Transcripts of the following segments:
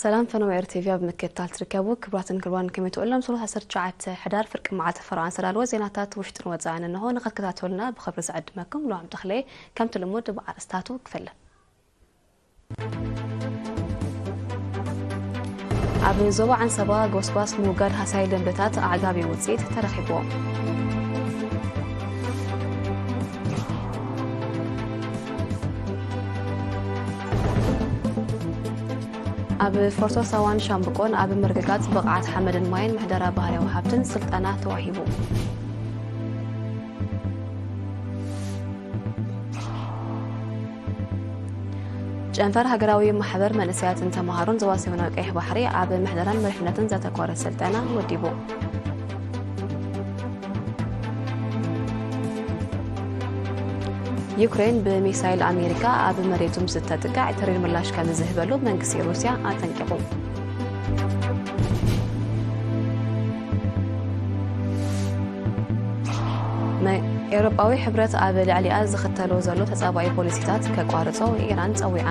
ሰላም ፈነወ ኤር ቲቪ ኣብ ምክትታል ትርከቡ ክቡራትን ክቡራን ከመይ ትውዕሎም? ሰሉስ ዓሰርተ ትሽዓተ ሕዳር ፍርቂ መዓልቲ ፈረቓን ዝተዳለወ ዜናታት ውሽጥን ወጻእን እንሆ። ንኸትከታተሉና ብኽብሪ ዝዕድመኩም ሉዓም ተኽለ። ከምቲ ልሙድ ብኣርእስታቱ ክፍለ። ኣብ ዞባ ዓንሰባ ጎስጓስ ምውጋድ ሃሳይ ደንበታት ኣዕጋቢ ውጽኢት ተረኺብዎ። ኣብ ፎርቶ ሳዋን ሻምብቆን ኣብ ምርግጋጽ ብቕዓት ሓመድን ማይን ምሕደራ ባህርያዊ ሃብትን ስልጠና ተዋሂቡ። ጨንፈር ሃገራዊ ማሕበር መንእሰያትን ተምሃሮን ዞባ ሰሜናዊ ቀይሕ ባሕሪ ኣብ ምሕደራን መሪሕነትን ዘተኮረ ስልጠና ወዲቡ። ዩክሬን ብሚሳይል ኣሜሪካ ኣብ መሬቱ ምስ እተጥቅዕ ተሪር ምላሽ ከም ዝህበሉ መንግስቲ ሩስያ ኣጠንቂቑ። መ-፣ ኤውሮጳዊ ሕብረት ኣብ ልዕሊኣ ዝኽተሎ ዘሎ ተጻባኢ ፖሊሲታት ከቋርጾ ኢራን ጸዊዓ።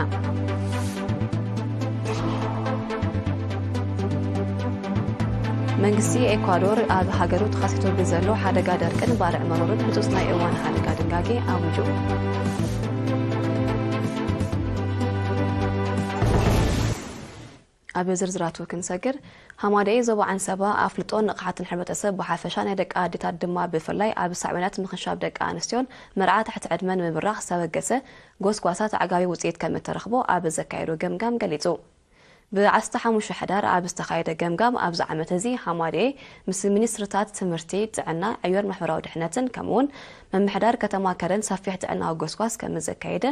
መንግስቲ ኤኳዶር ኣብ ሃገሩ ተኸሲቱ ብዘሎ ሓደጋ ደርቅን ባርዕ መሮርን ህጹጽ ናይ እዋን ሓደጋ ድንጋጌ ኣዊጁ። ኣብ ዝርዝራቱ ክንሰግር፣ ሃማደኤ ዞባ ዓንሰባ ኣፍልጦን ንቕሓትን ሕብረተሰብ ብሓፈሻ ናይ ደቂ ኣዴታት ድማ ብፍላይ ኣብ ሳዕቤናት ምኽንሻብ ደቂ ኣንስትዮን መርዓ ትሕቲ ዕድመን ንምብራኽ ዝተበገሰ ጎስጓሳት ኣዕጋቢ ውጽኢት ከም እተረኽቦ ኣብ ዘካየዶ ገምጋም ገሊጹ። ብ ዓሰርተ ሓሙሽተ ሕዳር ኣብ ዝተኻየደ ገምጋም ኣብዚ ዓመት እዚ ሃማደኤ ምስ ሚኒስትርታት ትምህርቲ፣ ጥዕና፣ ዕዮን ማሕበራዊ ድሕነትን ከምኡውን ምምሕዳር ከተማ ከረን ሰፊሕ ጥዕናዊ ጎስጓስ ከም ዘካየደ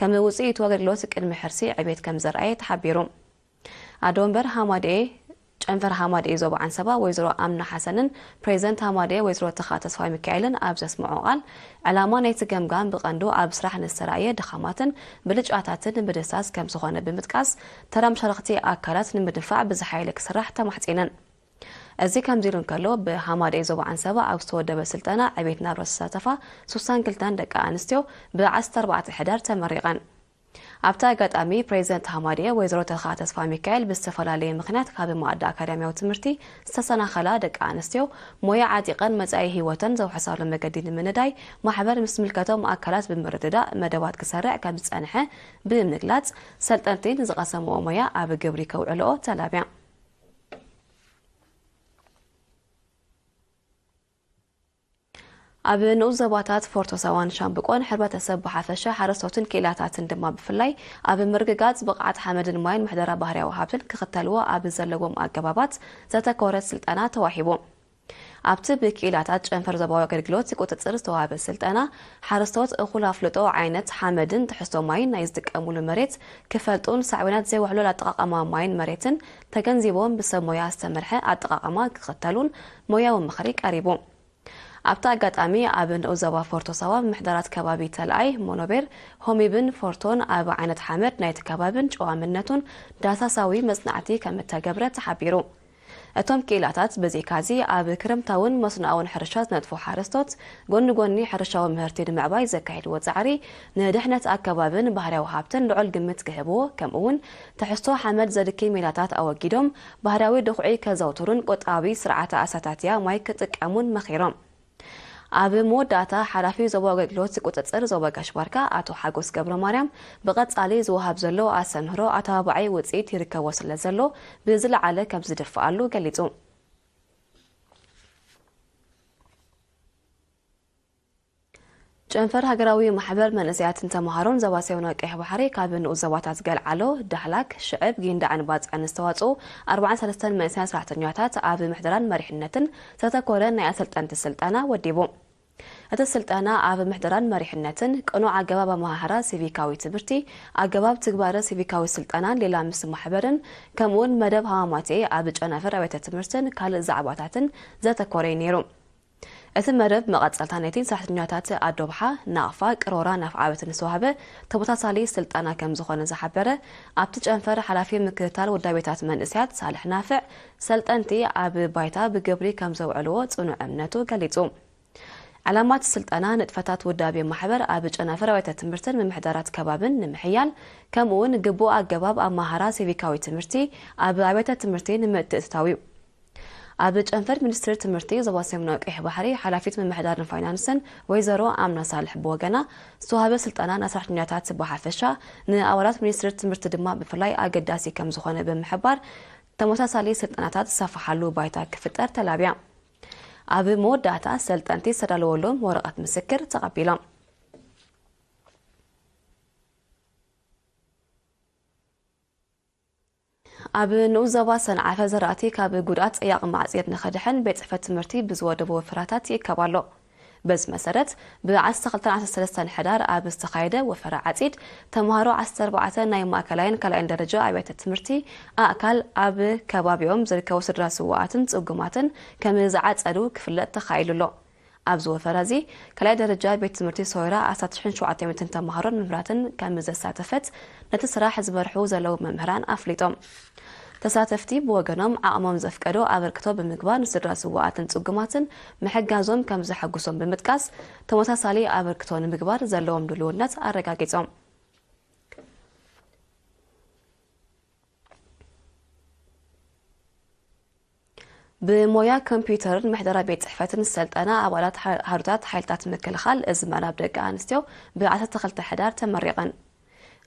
ከም ውጽኢቱ ኣገልግሎት ቅድሚ ሕርሲ ዕቤት ከም ዘርኣየ ተሓቢሩ። ኣደ ወንበር ሃማደኤ ጨንፈር ሃማደኤ ዞባ ዓንሰባ ወይዘሮ ኣምና ሓሰንን ፕሬዚደንት ሃማደኤ ወይዘሮ ተኻ ተስፋ ሚካኤልን ኣብ ዘስምዖ ቃል፣ ዕላማ ናይቲ ገምጋም ብቐንዱ ኣብ ስራሕ ንዝተራእየ ድኻማትን ብልጫታትን ንምድህሳስ ከም ዝኾነ ብምጥቃስ፣ ተራ መሻርኽቲ ኣካላት ንምድንፋዕ ብዝሓየለ ክስራሕ ተማሕጺነን። እዚ ከምዚ ኢሉ እንከሎ፣ ብሃማደኤ ዞባ ዓንሰባ ኣብ ዝተወደበ ስልጠና ዕቤት ናብራ ዝተሳተፋ ስሳን ክልተን ደቂ ኣንስትዮ ብ ዓሰርተ ኣርባዕተ ሕዳር ተመሪቐን። ኣብቲ ኣጋጣሚ ፕሬዚደንት ሃማድኤ ወይዘሮ ተኻ ተስፋ ሚካኤል ብዝተፈላለየ ምኽንያት ካብ መኣዲ ኣካዳሚያዊ ትምህርቲ ዝተሰናኸላ ደቂ ኣንስትዮ ሞያ ዓጢቐን መጻኢ ህይወተን ዘውሕሳሉ መገዲ ንምንዳይ ማሕበር ምስ ዝምልከቶም ኣካላት ብምርድዳእ መደባት ክሰርዕ ከም ዝጸንሐ ብምግላጽ ሰልጠንቲ ንዝቐሰምኦ ሞያ ኣብ ግብሪ ከውዕልኦ ተላብያ። ኣብ ንኡስ ዞባታት ፎርቶ ሳዋን ሻምብቆን ሕብረተሰብ ብሓፈሻ ሓረስቶትን ክኢላታትን ድማ ብፍላይ ኣብ ምርግጋጽ ብቕዓት ሓመድን ማይን ምሕደራ ባህርያዊ ሃብትን ክኽተልዎ ኣብ ዘለዎም ኣገባባት ዘተኮረ ስልጠና ተዋሂቡ። ኣብቲ ብክኢላታት ጨንፈር ዞባዊ ኣገልግሎት ቁጽጽር ዝተዋህበ ስልጠና ሓረስቶት እኹል ኣፍልጦ ዓይነት ሓመድን ትሕዝቶ ማይን ናይ ዝጥቀሙሉ መሬት ክፈልጡን ሳዕቤናት ዘይውሕሉል ኣጠቓቕማ ማይን መሬትን ተገንዚቦም ብሰብ ሞያ ዝተመርሐ ኣጠቓቕማ ክኽተሉን ሞያዊ ምኽሪ ቀሪቡ። ኣብቲ ኣጋጣሚ ኣብ ንኡስ ዞባ ፎርቶ ሳዋ ምምሕዳራት ከባቢ ተልኣይ፣ ሞኖቤር፣ ሆሚብን ፎርቶን ኣብ ዓይነት ሓመድ ናይቲ ከባብን ጨዋምነቱን ዳሳሳዊ መጽናዕቲ ከም እተገብረ ተሓቢሩ። እቶም ክኢላታት ብዘይካዚ ኣብ ክረምታውን መስኖኣውን ሕርሻ ዝነጥፉ ሓረስቶት ጎኒ ጎኒ ሕርሻዊ ምህርቲ ንምዕባይ ዘካየድዎ ጻዕሪ ንድሕነት ኣከባብን ባህርያዊ ሃብትን ልዑል ግምት ክህብዎ ከምኡ እውን ትሕዝቶ ሓመድ ዘድኪ ሜላታት ኣወጊዶም ባህርያዊ ድኹዒ ከዘውትሩን ቁጠባዊ ስርዓተ ኣሳታትያ ማይ ክጥቀሙን መኺሮም። ኣብ መወዳእታ ሓላፊ ዞባዊ ኣገልግሎት ቁጽጽር ዞባ ጋሽ ባርካ ኣቶ ሓጎስ ገብረ ማርያም ብቐጻሊ ዝወሃብ ዘሎ ኣስተምህሮ ኣተባባዒ ውጽኢት ይርከቦ ስለ ዘሎ ብዝለዓለ ከም ዝድፍኣሉ ገሊጹ። ጨንፈር ሃገራዊ ማሕበር መንእሰያትን ተምሃሮን ዞባ ሰሜናዊ ቀይሕ ባሕሪ ካብ ንኡስ ዞባታት ገልዓሎ፣ ዳህላክ፣ ሽዕብ፣ ጊንዳዕን ባጽዕን ዝተዋጽኡ ኣርባዓን ሰለስተን መንእሰያት ሰራሕተኛታት ኣብ ምሕደራን መሪሕነትን ዘተኮረ ናይ ኣሰልጠንቲ ስልጠና ወዲቡ። እቲ ስልጠና ኣብ ምሕደራን መሪሕነትን፣ ቅኑዕ ኣገባብ ኣመሃህራ ሲቪካዊ ትምህርቲ፣ ኣገባብ ትግባረ ሲቪካዊ ስልጠናን ሌላ ምስ ማሕበርን ከምኡውን መደብ ሃማማቴ ኣብ ጨናፍር ኣብያተ ትምህርትን ካልእ ዛዕባታትን ዘተኮረ እዩ ነይሩ። እቲ መደብ መቐጸልታ ናይቲ ንሰራሕተኛታት ኣዶብሓ፣ ናቕፋ፣ ቅሮራን ኣፍዓበትን ዝተዋህበ ተመሳሳሊ ስልጠና ከም ዝኾነ ዝሓበረ ኣብቲ ጨንፈር ሓላፊ ምክትታል ውዳቤታት መንእሰያት ሳልሕ ናፍዕ፣ ሰልጠንቲ ኣብ ባይታ ብግብሪ ከም ዘውዕልዎ ጽኑዕ እምነቱ ገሊጹ። ዕላማት ስልጠና ንጥፈታት ውዳቤ ማሕበር ኣብ ጨናፍር ኣብያተ ትምህርትን ምምሕዳራት ከባብን ንምሕያል፣ ከምኡ እውን ግቡእ ኣገባብ ኣማሃራ ሲቪካዊ ትምህርቲ ኣብ ኣብያተ ትምህርቲ ንምትእትታው እዩ። ኣብ ጨንፈር ሚኒስትሪ ትምህርቲ ዞባ ሰሜናዊ ቀይሕ ባሕሪ ሓላፊት ምምሕዳርን ፋይናንስን ወይዘሮ ኣምና ሳልሕ ብወገና፣ ዝተዋህበ ስልጠና ንሰራሕተኛታት ብሓፈሻ፣ ንኣባላት ሚኒስትሪ ትምህርቲ ድማ ብፍላይ ኣገዳሲ ከም ዝኾነ ብምሕባር፣ ተመሳሳሊ ስልጠናታት ዝሰፍሓሉ ባይታ ክፍጠር ተላብያ። ኣብ መወዳእታ፣ ሰልጠንቲ ዝተዳለወሎም ወረቐት ምስክር ተቐቢሎም። ኣብ ንኡስ ዞባ ሰንዓፈ ዘራእቲ ካብ ጉድኣት ጸያቕ ማዕጺድ ንኸድሕን ቤት ጽሕፈት ትምህርቲ ብዝወደቦ ወፈራታት ይእከብ ኣሎ። በዚ መሰረት፣ ብ12 13 ሕዳር ኣብ ዝተኻየደ ወፈራ ዓጺድ፣ ተምሃሮ ዓሰርተ ኣርባዕተ ናይ ማእከላይን ካልኣይን ደረጃ ኣብያተ ትምህርቲ ኣእካል ኣብ ከባቢኦም ዝርከቡ ስድራ ስውኣትን ጽጉማትን ከም ዝዓጸዱ ክፍለጥ ተኻኢሉ ኣሎ። ኣብዚ ወፈራ እዚ፣ ካልኣይ ደረጃ ቤት ትምህርቲ ሰወራ ኣስታት ሽሕን ሸውዓተ ሚእትን ተምሃሮን መምህራትን ከም ዘሳተፈት ነቲ ስራሕ ዝመርሑ ዘለዉ መምህራን ኣፍሊጦም። ተሳተፍቲ ብወገኖም ዓቕሞም ዘፍቀዶ ኣበርክቶ ብምግባር ንስድራ ስውኣትን ጽጉማትን ምሕጋዞም ከም ዘሐጉሶም ብምጥቃስ፣ ተመሳሳሊ ኣበርክቶ ንምግባር ዘለዎም ድልውነት ኣረጋጊጾም። ብሞያ ኮምፒውተርን ምሕደራ ቤት ጽሕፈትን ዝሰልጠና ኣባላት ሓ-፣ ሃሩታት ሓይልታት ምክልኻል እዚ ምዕራብ ደቂ ኣንስትዮ ብ12 ሕዳር ተመሪቐን።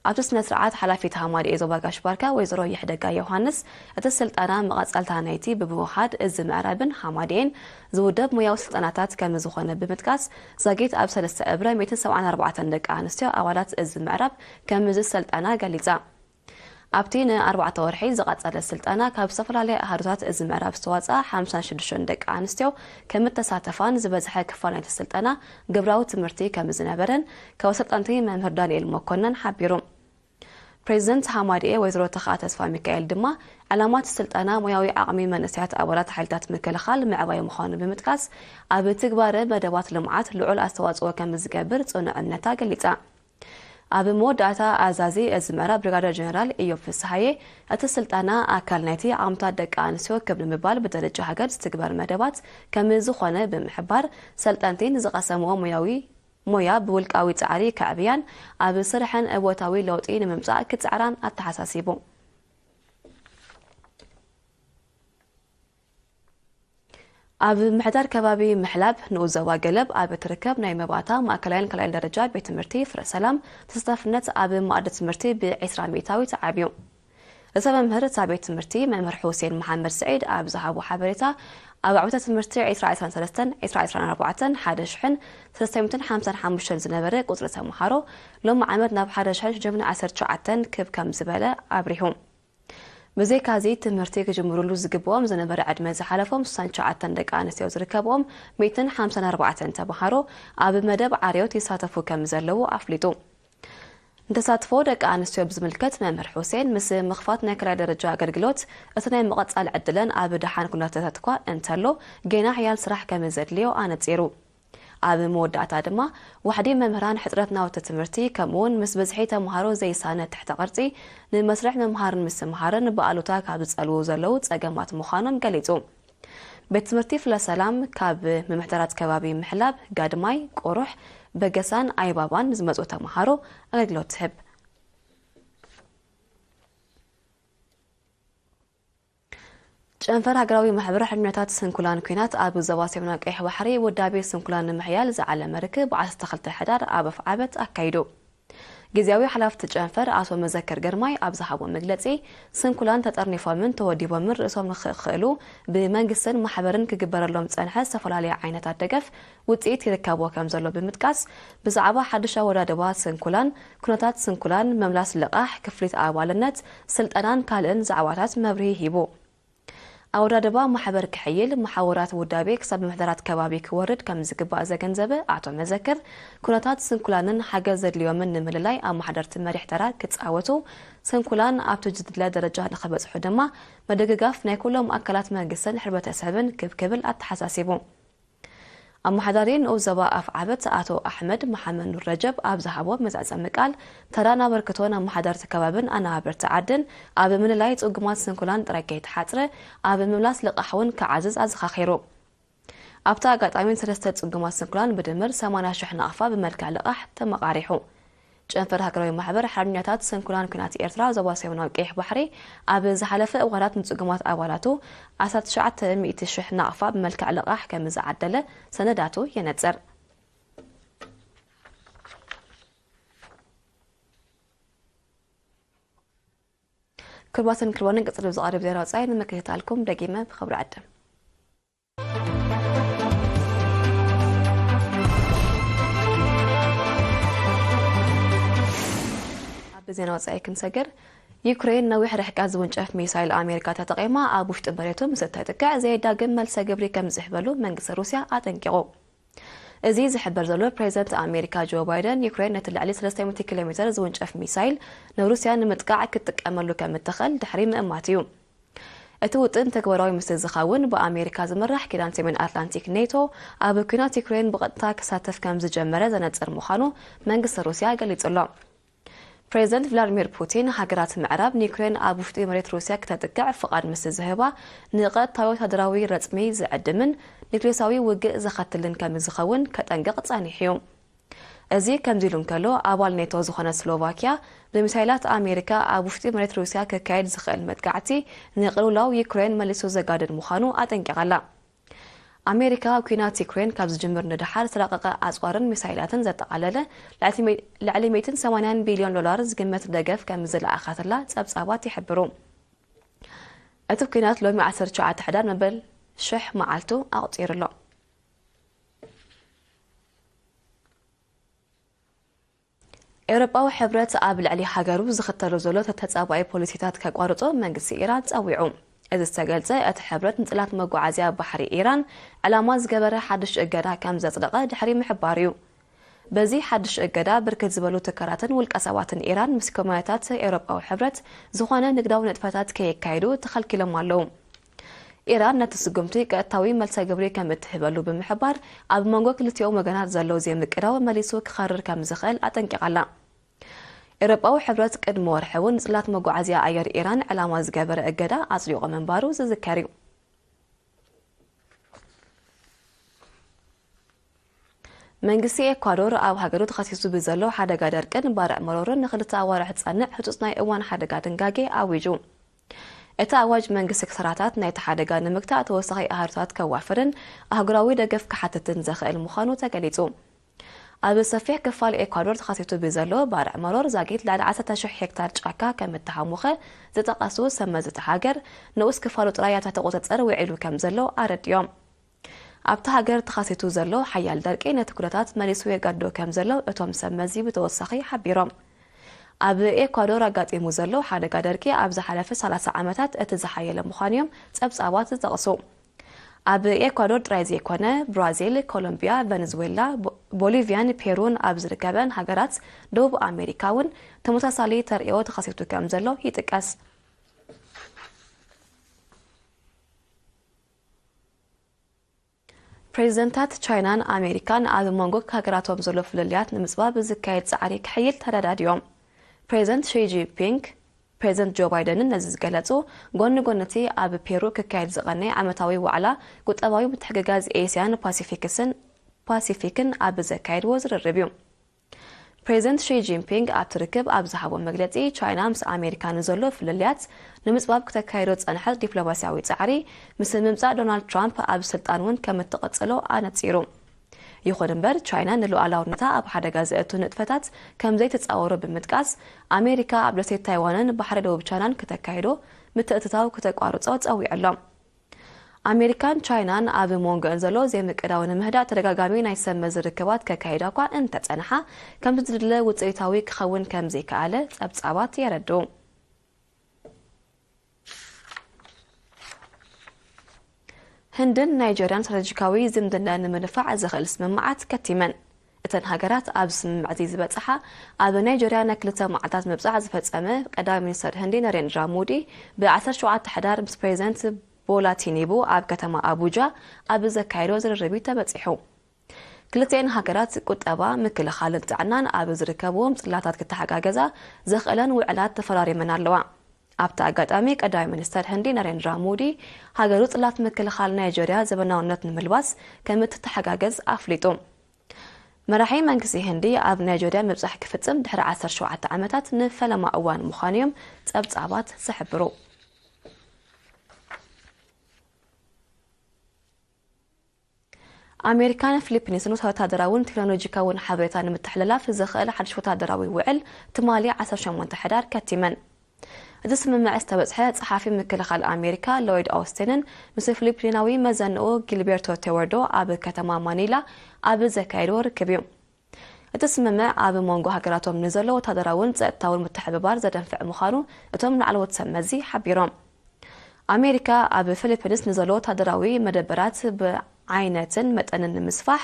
ኣብቲ ስነ ስርዓት ሓላፊት ሃማድኤ ዞባ ጋሽ ባርካ ወይዘሮ ይሕደጋ ዮሃንስ፣ እቲ ስልጠና መቐጸልታ ናይቲ ብምውሓድ እዚ ምዕራብን ሃማድኤን ዝውደብ ሞያዊ ስልጠናታት ከም ዝኾነ ብምጥቃስ፣ ዛጊት ኣብ ሰለስተ እብረ ሚእትን ሰብዓን ኣርባዕተን ደቂ ኣንስትዮ ኣባላት እዚ ምዕራብ ከም ዝሰልጠና ገሊጻ። ኣብቲ ንኣርባዕተ ወርሒ ዝቐጸለ ስልጠና፣ ካብ ዝተፈላለያ ኣሃዱታት እዚ ምዕራብ ዝተዋጽኣ ሓምሳን ሽዱሽተን ደቂ ኣንስትዮ ከም እተሳተፋን ዝበዝሐ ክፋል ናይቲ ስልጠና ግብራዊ ትምህርቲ ከም ዝነበረን ካብ ኣሰልጠንቲ መምህር ዳንኤል መኮነን ሓቢሩ። ፕሬዚደንት ሃማድኤ ወይዘሮ ተኽኣ ተስፋ ሚካኤል ድማ፣ ዕላማ እቲ ስልጠና ሞያዊ ዓቕሚ መንእሰያት ኣባላት ሓይልታት ምክልኻል ምዕባይ ምዃኑ ብምጥቃስ፣ ኣብ ትግባረ መደባት ልምዓት ልዑል ኣስተዋጽኦ ከም ዝገብር ጽኑዕ እምነታ ገሊጻ። ኣብ መወዳእታ፣ ኣዛዚ እዚ ምዕራብ ብሪጋደር ጀነራል ኢዮብ ፍስሃየ፣ እቲ ስልጠና ኣካል ናይቲ ዓቕምታት ደቂ ኣንስትዮ ክብ ንምባል ብደረጃ ሃገር ዝትግበር መደባት ከም ዝኾነ ብምሕባር፣ ሰልጠንቲ ንዝቐሰምዎ ሞያዊ ሞያ ብውልቃዊ ጻዕሪ ከዕብያን ኣብ ስርሐን እወታዊ ለውጢ ንምምጻእ ክጽዕራን ኣተሓሳሲቡ። ኣብ ምሕዳር ከባቢ ምሕላብ ንኡስ ዞባ ገለብ ኣብ እትርከብ ናይ መባእታ ማእከላይን ካልኣይን ደረጃ ቤት ትምህርቲ ፍረ ሰላም፣ ተሳታፍነት ኣብ መኣዲ ትምህርቲ ብ20% ዓብዩ። ርእሰ መምህር እታ ቤት ትምህርቲ መምህር ሑሴን መሓመድ ስዒድ ኣብ ዝሃቦ ሓበሬታ፣ ኣብ ዓመተ ትምህርቲ ዕስራ ዕስራን ሰለስተን ዕስራ ዕስራን ኣርባዕተን ሓደ ሽሕን ሰለስተ ሚእትን ሓምሳን ሓሙሽተን ዝነበረ ቁጽሪ ተምሃሮ፣ ሎሚ ዓመት ናብ ሓደ ሽሕን ሽዱሽተ ሚእትን ዓሰርተ ትሽዓተን ክብ ከም ዝበለ ኣብሪሁ። ብዘይካዚ፣ ትምህርቲ ክጅምሩሉ ዝግብኦም ዝነበረ ዕድመ ዝሓለፎም ስሳን ትሽዓተን ደቂ ኣንስትዮ ዝርከብኦም ሚእትን ሓምሳን ኣርባዕተን ተምሃሮ፣ ኣብ መደብ ዓርዮት ይሳተፉ ከም ዘለዉ ኣፍሊጡ። ንተሳትፎ ደቂ ኣንስትዮ ብዝምልከት፣ መምህር ሑሴን፣ ምስ ምኽፋት ናይ ካልኣይ ደረጃ ኣገልግሎት፣ እቲ ናይ ምቕጻል ዕድለን ኣብ ደሓን ኩነታት እኳ እንተሎ፣ ጌና ሓያል ስራሕ ከም ዘድልዮ ኣነጺሩ። ኣብ መወዳእታ ድማ፣ ዋሕዲ መምህራን ሕጽረት ናውቲ ትምህርቲ፣ ከምኡውን ምስ ብዝሒ ተምሃሮ ዘይሳነ ትሕተ ቅርጺ፣ ንመስርሕ ምምሃርን ምስትምሃርን ብኣሉታ ካብ ዝጸልዉ ዘለዉ ጸገማት ምዃኖም ገሊጹ። ቤት ትምህርቲ ፍለ ሰላም፣ ካብ ምምሕዳራት ከባቢ ምሕላብ፣ ጋድማይ፣ ቆሩሕ፣ በገሳን ኣይባባን ዝመጹ ተምሃሮ ኣገልግሎት ትህብ። ጨንፈር ሃገራዊ ማሕበር ሕርኛታት ስንኩላን ኲናት ኣብ ዞባ ሰሜናዊ ቀይሕ ባሕሪ ውዳቤ ስንኩላን ንምሕያል ዝዓለመ ርክብ ብ12 ሕዳር ኣብ ኣፍዓበት ኣካይዱ። ግዝያዊ ሓላፍቲ ጨንፈር ኣቶ መዘከር ግርማይ ኣብ ዝሃቦ መግለጺ፣ ስንኩላን ተጠርኒፎምን ተወዲቦምን ርእሶም ንኽኽእሉ ብመንግስትን ማሕበርን ክግበረሎም ዝጸንሐ ዝተፈላለየ ዓይነታት ደገፍ ውጽኢት ይርከቦ ከም ዘሎ ብምጥቃስ፣ ብዛዕባ ሓድሽ ኣወዳድባ ስንኩላን፣ ኩነታት ስንኩላን፣ መምላስ ልቓሕ፣ ክፍሊት ኣባልነት፣ ስልጠናን ካልእን ዛዕባታት መብርሂ ሂቡ። ኣወዳድባ ማሕበር ክሕይል፣ መሓውራት ውዳቤ ክሳብ ምምሕዳራት ከባቢ ክወርድ ከም ዝግባእ ዘገንዘበ ኣቶ መዘክር፣ ኩነታት ስንኩላንን ሓገዝ ዘድልዮምን ንምልላይ ኣመሓደርቲ መሪሕ ተራ ክጻወቱ፣ ስንኩላን ኣብቲ ዝድለ ደረጃ ንኽበጽሑ ድማ ምድግጋፍ ናይ ኩሎም ኣካላት መንግስትን ሕብረተሰብን ክብ ክብል ኣተሓሳሲቡ። ኣመሓዳሪ ንኡስ ዞባ ኣፍዓበት ኣቶ ኣሕመድ መሓመድ ኑር ረጀብ ኣብ ዝሃቦ መዛዘሚ ቃል፣ ተራን ኣበርክቶን ኣመሓደርቲ ከባብን ኣነባበርቲ ዓድን ኣብ ምልላይ ጽጉማት ስንኩላን ጥራይ ከይተሓጽረ፣ ኣብ ምምላስ ልቓሕ እውን ክዓዝዝ ኣዘኻኺሩ። ኣብቲ ኣጋጣሚ ሰለስተ ጽጉማት ስንኩላን ብድምር ሰማንያ ሽሕ ናቕፋ ብመልክዕ ልቓሕ ተመቓሪሑ። ጨንፈር ሃገራዊ ማሕበር ሓርበኛታት ስንኩላን ኲናት ኤርትራ ዞባ ሰሜናዊ ቀይሕ ባሕሪ ኣብ ዝሓለፈ እዋናት ንጽጉማት ኣባላቱ ዓሰርተ ትሽዓተ ሚእቲ ሽሕ ናቕፋ ብመልክዕ ልቓሕ ከም ዝዓደለ ሰነዳቱ የነጽር። ክቡራትን ክቡራንን፣ ቀጺሉ ዝቐርብ ዜና ወጻኢ ንምክትታልኩም ደጊመ ብኽብሪ ዕድም። ኣብ ዜና ወጻኢ ክንሰግር፣ ዩክሬን ነዊሕ ርሕቀት ዝውንጨፍ ሚሳይል ኣሜሪካ ተጠቒማ ኣብ ውሽጢ መሬቱ ምስ እተጥቅዕ ዘየዳግም መልሰ ግብሪ ከም ዝህበሉ መንግስቲ ሩስያ ኣጠንቂቑ። እዚ ዝሕበር ዘሎ ፕሬዚደንት ኣሜሪካ ጆ ባይደን ዩክሬን ነቲ ልዕሊ ሰለስተ ሚእቲ ኪሎ ሜትር ዝውንጨፍ ሚሳይል ንሩስያ ንምጥቃዕ ክትጥቀመሉ ከም እትኽእል ድሕሪ ምእማት እዩ። እቲ ውጥን ተግባራዊ ምስ ዝኸውን ብኣሜሪካ ዝምራሕ ኪዳን ሰሜን ኣትላንቲክ ኔቶ ኣብ ኲናት ዩክሬን ብቐጥታ ክሳተፍ ከም ዝጀመረ ዘነጽር ምዃኑ መንግስቲ ሩስያ ገሊጹ ኣሎ። ፕሬዚደንት ቭላድሚር ፑቲን ሃገራት ምዕራብ ንዩክሬን ኣብ ውሽጢ መሬት ሩስያ ክተጥቅዕ ፍቓድ ምስ ዝህባ ንቐጥታዊ ወታደራዊ ረጽሚ ዝዕድምን ኒክሌሳዊ ውግእ ዘኸትልን ከም ዝኸውን ከጠንቅቕ ጸኒሑ እዩ። እዚ ከምዚ ኢሉ እንከሎ፣ ኣባል ኔቶ ዝኾነት ስሎቫኪያ ብሚሳይላት ኣሜሪካ ኣብ ውሽጢ መሬት ሩስያ ክካየድ ዝኽእል መጥቃዕቲ ንቅልውላው ዩክሬን መሊሱ ዘጋድድ ምዃኑ ኣጠንቂቓ ኣላ። ኣሜሪካ ኲናት ዩክሬን ካብ ዝጅምር ንደሓር ዝተራቐቐ ኣጽዋርን ሚሳይላትን ዘጠቓለለ ልዕሊ ሚእትን ሰማንያን ቢልዮን ዶላር ዝግመት ደገፍ ከም ዝለኣኸትላ ጸብጻባት ይሕብሩ። እቲ ኲናት ሎሚ ዓሰርተ ትሽዓተ ሕዳር መበል ሽሕ መዓልቱ ኣቑጺሩ ኣሎ። ኤውሮጳዊ ሕብረት ኣብ ልዕሊ ሃገሩ ዝኽተሎ ዘሎ ተተጻባኢ ፖሊሲታት ከቋርጾ መንግስቲ ኢራን ጸዊዑ። እዚ ዝተገልጸ፣ እቲ ሕብረት ንጽላት መጓዓዝያ ባሕሪ ኢራን ዕላማ ዝገበረ ሓድሽ እገዳ ከም ዘጽደቐ ድሕሪ ምሕባሩ እዩ። በዚ ሓድሽ እገዳ፣ ብርክት ዝበሉ ትካላትን ውልቀ ሰባትን ኢራን ምስ ኩባንያታት ኤውሮጳዊ ሕብረት ዝኾነ ንግዳዊ ንጥፈታት ከየካይዱ ተኸልኪሎም ኣለዉ። ኢራን ነቲ ስጉምቲ ቀጥታዊ መልሰ ግብሪ ከም እትህበሉ ብምሕባር፣ ኣብ መንጎ ክልቲኦም ወገናት ዘሎ ዘይምቅዳው መሊሱ ክኸርር ከም ዝኽእል ኣጠንቂቓ ኣላ። ኤውሮጳዊ ሕብረት ቅድሚ ወርሒ እውን ንጽላት መጓዓዝያ ኣየር ኢራን ዕላማ ዝገበረ እገዳ ኣጽዲቑ ምንባሩ ዝዝከር እዩ። መንግስቲ ኤኳዶር ኣብ ሃገሩ ተኸሲቱ ብዘሎ ሓደጋ ደርቅን ባርዕ መሮርን ንኽልተ ኣዋርሕ ዝጸንዕ ህጹጽ ናይ እዋን ሓደጋ ድንጋጌ ኣዊጁ። እቲ ኣዋጅ መንግስቲ ክሳራታት ናይቲ ሓደጋ ንምግታእ ተወሳኺ ኣሃዱታት ከዋፍርን ኣህጉራዊ ደገፍ ክሓትትን ዘኽእል ምዃኑ ተገሊጹ። ኣብ ሰፊሕ ክፋል ኤኳዶር ተኸሲቱ ብዘሎ ባርዕ መሮር ዛጊት ልዕሊ ዓሰርተ ሽሕ ሄክታር ጫካ ከም እተሃሙኸ ዝጠቐሱ ሰብ መዚ እታ ሃገር፣ ንኡስ ክፋሉ ጥራይ ኣብ ትሕቲ ቁጽጽር ውዒሉ ከም ዘሎ ኣረዲኦም። ኣብታ ሃገር ተኸሲቱ ዘሎ ሓያል ደርቂ ነቲ ኩነታት መሊሱ የጋድዶ ከም ዘሎ እቶም ሰብ መዚ ብተወሳኺ ሓቢሮም። ኣብ ኤኳዶር ኣጋጢሙ ዘሎ ሓደጋ ደርቂ ኣብ ዝሓለፈ ሰላሳ ዓመታት እቲ ዝሓየለ ምዃኑ እዮም ጸብጻባት ዝጠቕሱ። ኣብ ኤኳዶር ጥራይ ዘይኮነ፣ ብራዚል፣ ኮሎምቢያ፣ ቨነዝዌላ፣ ቦ-፣ ቦሊቪያን ፔሩን ኣብ ዝርከበን ሃገራት ደቡብ ኣሜሪካ እውን ተመሳሳሊ ተርእዮ ተኸሲቱ ከም ዘሎ ይጥቀስ። ፕሬዚደንታት ቻይናን ኣሜሪካን ኣብ መንጎ ሃገራቶም ዘሎ ፍልልያት ንምጽባብ ዝካየድ ጻዕሪ ክሕይል ተረዳዲኦም። ፕሬዚደንት ሺ ጂንፒንግ፣ ፕሬዚደንት ጆ ባይደንን ነዚ ዝገለጹ፣ ጎኒ ጎኒ እቲ ኣብ ፔሩ ክካየድ ዝቐነየ ዓመታዊ ዋዕላ ቁጠባዊ ምትሕግጋዝ ኤስያን ፓሲፊክስን፣ ፓሲፊክን ኣብ ዘካየድዎ ዝርርብ እዩ። ፕሬዚደንት ሺ ጂንፒንግ ኣብቲ ርክብ ኣብ ዝሃቦ መግለጺ፣ ቻይና ምስ ኣሜሪካ ንዘሎ ፍልልያት ንምጽባብ ክተካይዶ ዝጸንሐት ዲፕሎማስያዊ ጻዕሪ፣ ምስ ምምጻእ ዶናልድ ትራምፕ ኣብ ስልጣን እውን ከም እትቕጽሎ ኣነጺሩ። ይኹን እምበር፣ ቻይና ንሉዓላውነታ ኣብ ሓደጋ ዘእቱ ንጥፈታት ከም ዘይትጻወሮ ብምጥቃስ፣ ኣሜሪካ ኣብ ደሴት ታይዋንን ባሕሪ ደቡብ ቻይናን ክተካይዶ ምትእትታው ክተቋርጾ ጸዊዑ ኣሎ። ኣሜሪካን ቻይናን ኣብ መንጎአን ዘሎ ዘይምቅዳው ንምህዳእ ተደጋጋሚ ናይ ሰብ መዚ ርክባት ከካይዳ እኳ እንተጸንሓ፣ ከምቲ ዝድለ ውጽኢታዊ ክኸውን ከም ዘይከኣለ ጸብጻባት የረድኡ። ህንድን ናይጀርያን ስትራተጂካዊ ዝምድና ንምንፋዕ ዘኽእል ስምምዓት ከቲመን። እተን ሃገራት ኣብዚ ስምምዕ እዚ ዝበጽሓ፣ ኣብ ናይጀርያ ናይ ክልተ መዓልታት ምብጻሕ ዝፈጸመ ቀዳማይ ሚኒስተር ህንዲ ነሬንድራ ሞዲ፣ ብ ዓሰርተ ሸውዓተ ሕዳር ምስ ፕሬዚደንት ቦላ ቲኒቡ ኣብ ከተማ ኣቡጃ ኣብ ዘካየዶ ዝርርብ እዩ ተበጺሑ። ክልቲኤን ሃገራት ቁጠባ፣ ምክልኻልን ጥዕናን ኣብ ዝርከብዎም ጽላታት ክተሓጋገዛ ዘኽእለን ውዕላት ተፈራሪመን ኣለዋ። ኣብቲ ኣጋጣሚ ቀዳማይ ሚኒስተር ህንዲ ናሬንድራ ሞዲ፣ ሃገሩ ጽላት ምክልኻል ናይጀርያ ዘበናውነት ንምልባስ ከም እትተሓጋገዝ ኣፍሊጡ። መራሒ መንግስቲ ህንዲ ኣብ ናይጀርያ ምብጻሕ ክፍጽም ድሕሪ ዓሰርተ ሸውዓተ ዓመታት ንፈለማ እዋን ምዃኑ እዮም ጸብጻባት ዝሕብሩ። ኣሜሪካን ፊሊፒንስን ወታደራውን ቴክኖሎጂካውን ሓበሬታ ንምትሕልላፍ ዘኽእል ሓድሽ ወታደራዊ ውዕል ትማሊ ዓሰርተ ሸሞንተ ሕዳር ከቲመን። እቲ ስምምዕ ዝተበጽሐ ጸሓፊ ምክልኻል ኣሜሪካ ሎይድ ኦስቲንን ምስ ፊሊፒናዊ መዘንኡ ጊልቤርቶ ቴዎርዶ ኣብ ከተማ ማኒላ ኣብ ዘካየድዎ ርክብ እዩ። እቲ ስምምዕ ኣብ መንጎ ሃገራቶም ንዘሎ ወታደራውን ጸጥታውን ምትሕብባር ዘደንፍዕ ምዃኑ እቶም ላዕለዎት ሰብ መዚ ሓቢሮም። ኣሜሪካ ኣብ ፊሊፒንስ ንዘሎ ወታደራዊ መደበራት ብዓይነትን መጠንን ንምስፋሕ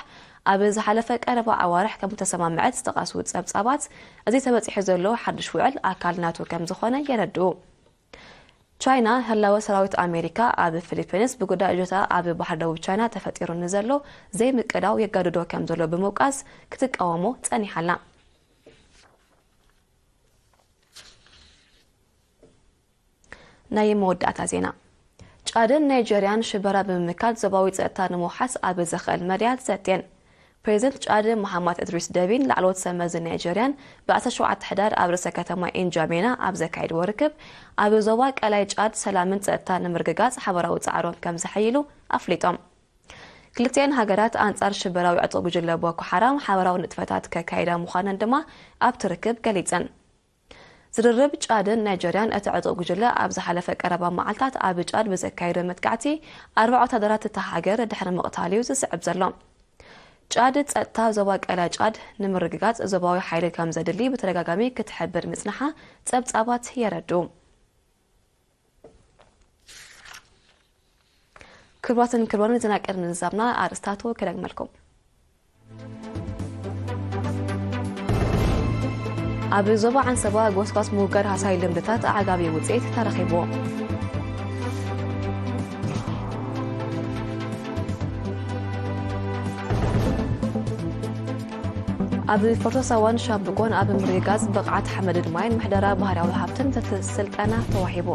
ኣብ ዝሓለፈ ቀረባ ኣዋርሕ ከም ዝተሰማምዐት ዝጠቐሱ ጸብጻባት፣ እዚ ተበጺሑ ዘሎ ሓድሽ ውዕል ኣካል ናቱ ከም ዝኾነ የረድኡ። ቻይና፣ ህላወ ሰራዊት ኣሜሪካ ኣብ ፊሊፒንስ ብጉዳይ እጆታ ኣብ ባሕሪ ደቡብ ቻይና ተፈጢሩ ንዘሎ ዘይምቅዳው የጋድዶ ከም ዘሎ ብምውቃስ፣ ክትቃወሞ ጸኒሓ ኣላ። ናይ መወዳእታ ዜና። ጫድን ናይጀርያን ሽበራ ብምምካት ዞባዊ ጸጥታ ንምውሓስ ኣብ ዘኽእል መዳያት ዘትየን። ፕሬዚደንት ጫድ መሓማት እድሪስ ደቢን ላዕለዎት ሰብ መዚ ናይጀርያን ብ ዓሰርተ ሸውዓተ ሕዳር ኣብ ርእሰ ከተማ ኢንጃሜና ኣብ ዘካየድዎ ርክብ፣ ኣብ ዞባ ቀላይ ጫድ ሰላምን ጸጥታ ንምርግጋጽ ሓበራዊ ጻዕሮም ከም ዘሐይሉ ኣፍሊጦም። ክልቲኤን ሃገራት ኣንጻር ሽበራዊ ዕጡቕ ጉጅለ ቦኮ ሓራም ሓበራዊ ንጥፈታት ከካይዳ ምዃነን ድማ ኣብቲ ርክብ ገሊጸን። ዝርርብ ጫድን ናይጀርያን፣ እቲ ዕጡቕ ጉጅለ ኣብ ዝሓለፈ ቀረባ መዓልታት ኣብ ጫድ ብዘካየዶ መጥቃዕቲ ኣርባዓ ወታደራት እታ ሃገር ድሕሪ ምቕታል እዩ ዝስዕብ ዘሎ። ጫድ ጸጥታ ዞባ ቀላይ ጫድ ንምርግጋጽ ዞባዊ ሓይሊ ከም ዘድሊ ብተደጋጋሚ ክትሕብር ምጽንሓ ጸብጻባት የረድኡ። ክቡራትን ክቡራን፣ ዜና ቅድሚ ምዝዛምና ኣርእስታቱ ክደግመልኩም። ኣብ ዞባ ዓንሰባ ጎስጓስ ምውጋድ ሃሳይ ልምድታት ኣዕጋቢ ውጽኢት ተረኺቡ። ኣብ ፎርቶ ሳዋን ሻምብቆን ኣብ ምርግጋጽ ብቕዓት ሓመድን ማይን ምሕደራ ባህርያዊ ሃብትን ዘተ ስልጠና ተዋሂቡ።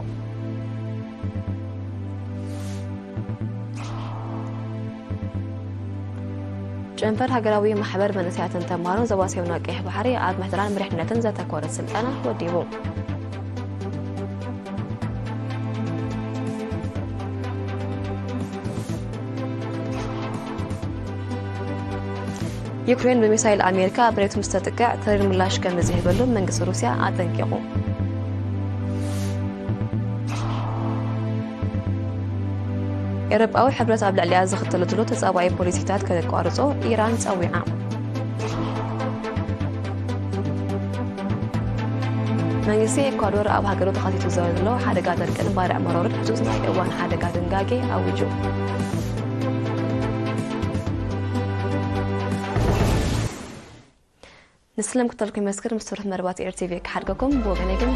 ጨንፈር ሃገራዊ ማሕበር መንእሰያትን ተምሃሮን ዞባ ሰሜናዊ ቀይሕ ባሕሪ ኣብ ምሕደራን መሪሕነትን ዘተኮረ ስልጠና ወዲቡ። ዩክሬን ብሚሳይል ኣሜሪካ ኣብ መሬት ምስ ተጥቅዕ ተሪር ምላሽ ከም ዝህበሉ መንግስቲ ሩስያ ኣጠንቂቑ። ኤውሮጳዊ ሕብረት ኣብ ልዕሊኣ ዝኽተሎ ዘሎ ተጻባኢ ፖሊሲታት ከየቋርጾ ኢራን ጸዊዓ። መንግስቲ ኤኳዶር ኣብ ሃገሩ ተኸሲቱ ዘሎ ሓደጋ ደርቅን ባርዕ መሮርን ሕጹጽ ናይ እዋን ሓደጋ ድንጋጌ ኣዊጁ። ንስለም ክተልኩም ይመስክር ምስ ትሩፍ መርባት ኤር ቲቪ ክሓድገኩም ብወገነይ ግን